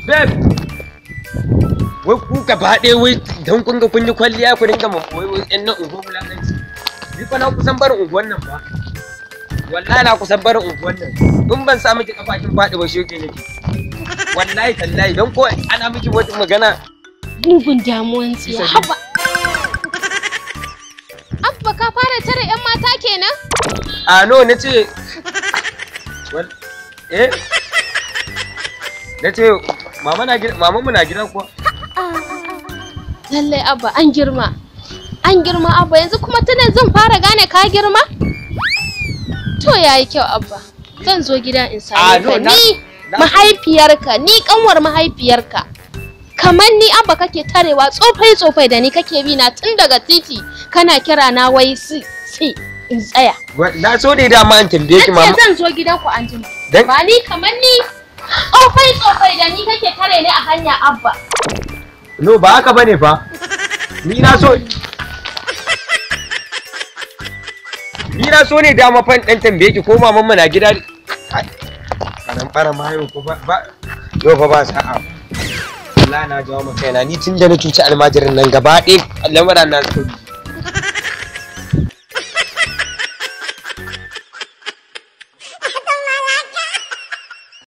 Babe, wai ku gaba ɗaya wai don kun ga kun yi kwalliya ku dinga ma wai wai ƴan nan unguwar wulaƙanci. Ni fa na kusan barin unguwar nan fa. Wallahi na kusan barin unguwar nan. In ban sa miki kafa kin faɗi ba shege nake. Wallahi tallahi don ko ana miki wata magana. Mugun damuwan tsiya. Haba. Abba ka fara tare ƴan mata kenan? A no na ce eh na ce mama na gida, mama mu na gida kuwa. Lallai Abba an girma. An girma Abba, yanzu kuma tana zan fara gane ka girma? To yayi kyau Abba. Zan zo gida in same ka. Ni mahaifiyarka, ni kanwar mahaifiyarka. Kamar ni Abba kake tarewa tsofai tsofai da ni kake bi na tun daga titi kana kira na wai si si in tsaya. Na so dai dama in tambaye ki mama. Zan zo gidan ku anjima. Ba ni kamar ni tsofai tsofai da ni kake tare ni a hanya Abba. No ba haka bane fa. Ni na so ne dama fa dan tambaye ki ko maman mu na gida. Karan fara mayo ko ba yau fa ba sa'a. Wallahi na jawo maka kaina ni tun da na cuci almajirin nan gaba ɗaya lamarin na suka.